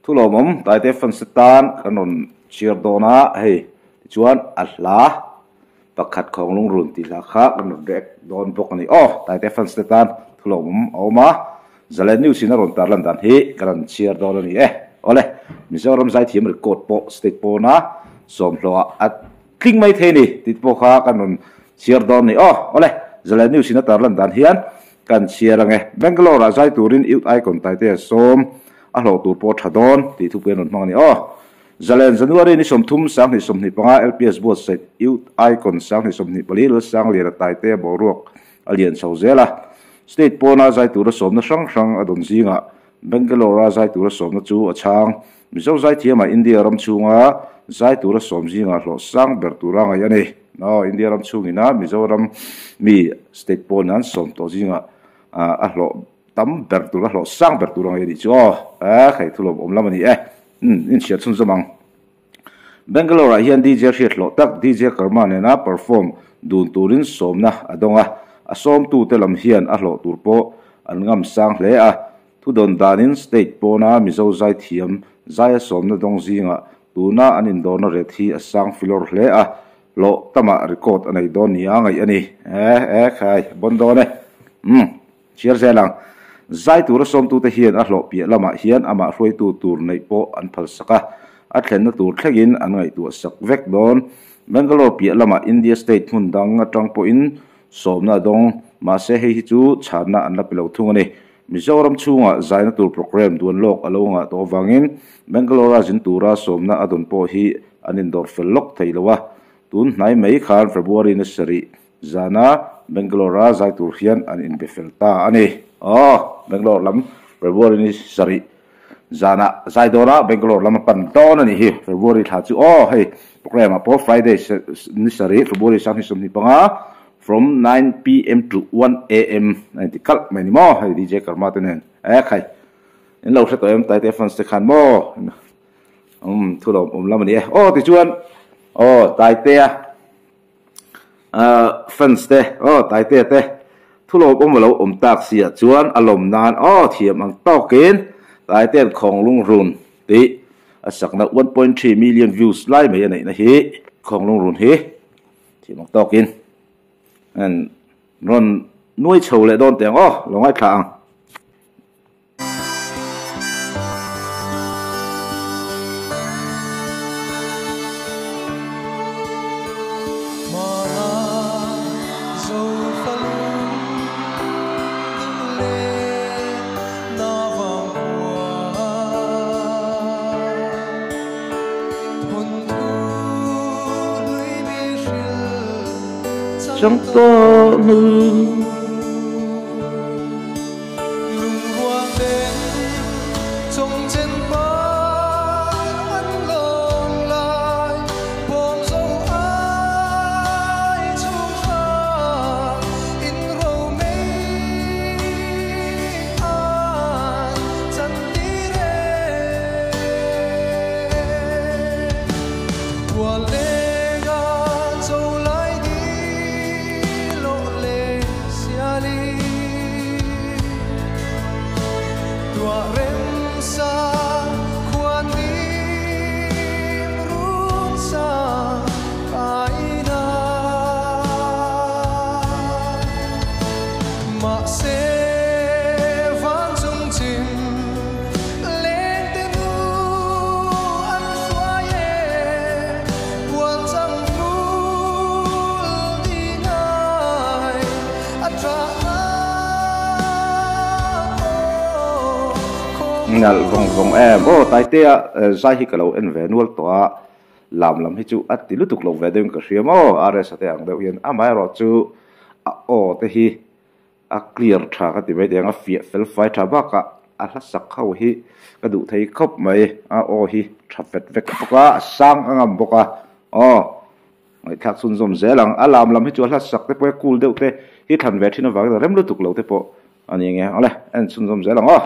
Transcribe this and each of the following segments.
Thu lawmawm Taite fans te tan kan rawn chhiar dawn a, hei tichuan a hla pakhat Khawnglung run tih hla kha kan rawn react dawn bawk a ni aw. Taite fans te tan thu lawmawm a awm a, Zalen News in a rawn tarlan dan hi kan rawn chhiar dawn a ni e. Awle, Mizoram zaithiam record pawh state pawna sawmhlawh ah a tling mai thei a ni tih te pawh kha kan rawn chhiar dawn a ni aw. Awle, Zalen News in a tarlan dan hian kan chhiar ang e. Bangalore ah zai turin Youth Icon Taitea sawm a hlawh tur pawh a tha dawn tih thupui an rawn hmang a ni aw. Zalen January ni 30 2025 LPS buatsaih Youth Icon 2024 Lalsangliana Taitea boruak a lian chho zel a. State pawna zai tura sawmna hrang hrang a dawn zingah Bangalore-a zai tura sawmna chu a chhang. Mizo zaithiamah India ram chhunga zai tura sawm zingah hlawh sang ber tura ngaih a ni. Aw, India ram chhungina Mizoram mi state pawnin an sawm tawh zingah a hlawh tam ber tur, a hlawh sang ber tur a ngaih a nih chu aw. E, hei thu lawmawm lam a ni e. Umm, inchhiar chhunzawm ang. Bangalore ah hian DJ hriat hlawh tak DJ Karma nena perform dun turin sawmna a dawng a, a sawmtute lam hian a hlawh tur pawh an ngam sang hle a. Thudawn danin state pawna Mizo zaithiam zaia sawmna dawng zingah tuna an indawrna ret hi a sang filawr hle a, hlawh tamah record a nei dawn nia ngaih a ni. E, e, khai, bon dawn e. Umm. Chhiar zel ang. Zai tura sawmtute hian a hlawh piah lamah hian amah hruaitu tur neih pawh an phalsak a, a thlenna tur thlengin an ngaihtuah sak vek dawn. Bangalore piah lamah India state hmun dang atang pawhin sawmna a dawng, mahse hei hi chu chhanna an la pe lo thung a ni. Mizoram chhungah zaina tur programme duan lawk a lo ngah tawh avangin Bangalore-a zin tura sawmna a dawn pawh hi an indawr fel lawk thei lo a, tun hnai mai khan February ni sarih Zana Bangalore-a zai tur hian an inbe fel ta a ni. Aw, Bangalore lam February ni sarih zana zai dawna Bangalore lam a pan dawn a nih hi. February thla chu aw, hei programme ah pawh Friday ni sarih February 2025 from 9 pm to 1 am a inti kalh mai ni maw hei DJ Karma te nen. E khai, in lo hre tawh em Taite fans te khan maw? Umm, thu lo awm lam a ni e. Aw tichuan, aw Taitea. Ahh fans te aw Taitea te thu lawm awm alo awm tak si ah chuan a lawm nan aw thiam ang tawkin Taitea'n Khawnglung Run tih a sakna 1.3 million views lai mai a neihna hi Khawnglung Run hi thiam ang tawkin an rawn nuai chho leh dawn teh ang aw lo ngaithla ang. Chang tawh hnu. Nalh vawng vawng em aw Taitea zai hi ka lo en ve nual tawh a lam lam hi chu a ti lutuk lo ve deuhin ka hria maw RS a te ang deuh hian amaherawh chu a aw te hi a clear tha ka ti mai thei ang a fiah fel fai tha bakah a hla sak ho hi ka duh thei khawp mai a aw hi tha vet vek bawk a a sang a ngam bawk a aw ngaihthlak chhunzawm zel ang a lam lam hi chu a hla sak te pawh a cool deuh te hi thlan ve thin avangin a rem lutuk lo te pawh a ni nge awle en chhunzawm zel ang aw.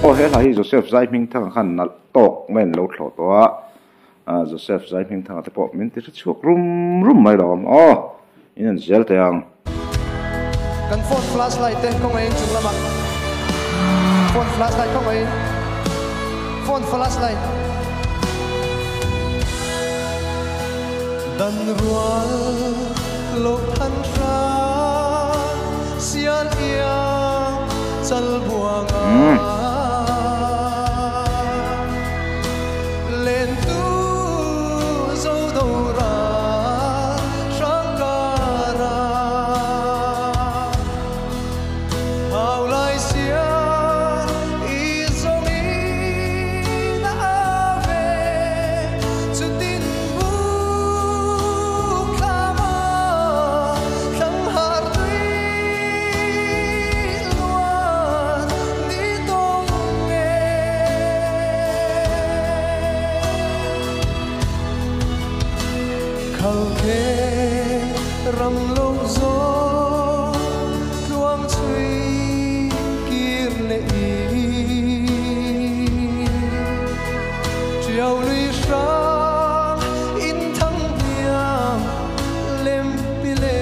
Aw he hla hi Joseph Zaihmingthanga khan nalh tawk mai an lo thlawh tawh a, Joseph Zaihmingthanga te pawh min ti hre chhuak rum rum mai lo ang aw, in en zel teh ang. Kan phone flashlight te kawngaiin chung lamah phone flashlight kawngaiin phone flashlight. Dan rual loh than hrang sial iang chal buanga len tu zo do ra hrang kara hau lai sial i zawng in a ve chutin buk thlam a thlang har tui luan ni tawng nge. Khal khe ram lo zawng tluang chhui kir leh i triau lui hrang in thang hniam lem pi le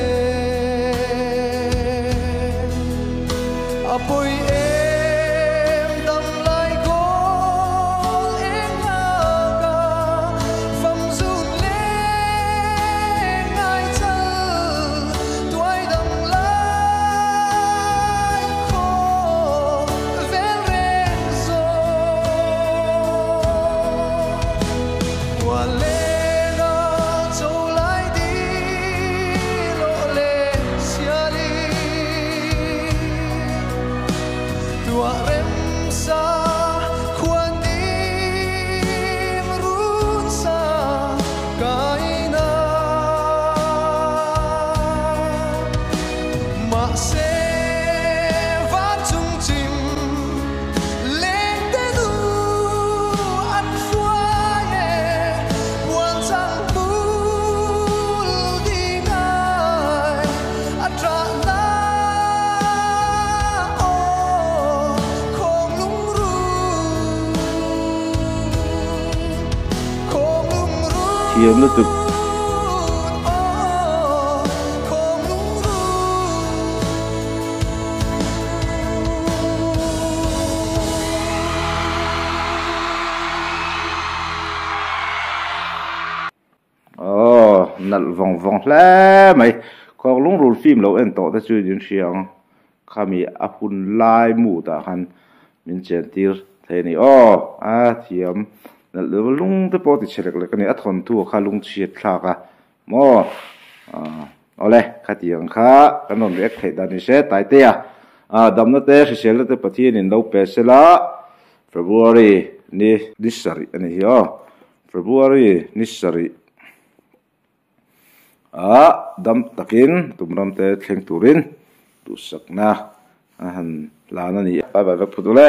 a pawi em dam lai kawl eng nghak a fam zun leng ngai chal tuai dam lai khaw vel reng zawng Qua lên a châu lai đi lộ lê xia li tua rem sa khuan dim run sa kai na ma se van chung chim leng te nu an hruai e buan chang bul di ngai a tra na aw khong lung ru khong lung ru Thiam lutuk. Aw khong lung ru. Aw nalh vawng vawng hle mai. Khawng lungrul film lo en tawh te chu in hria ang. Khami a hun lai mood ah khan min chen tir thei a ni. Aw a thiam nalh deuh a lung te pawh a ti chhe lek lek a ni. A thawnthu kha lungchhiat thlak a maw awle khatiang kha kan rawn react theih dan ni se Taitea damna te hriselna te Pathian in lo pe sela February ni ni sarih a ni hi aw February ni sarih ah dam takin tum ram te thleng turin duhsakna a han hlan a ni. Bye bye vek phut ule.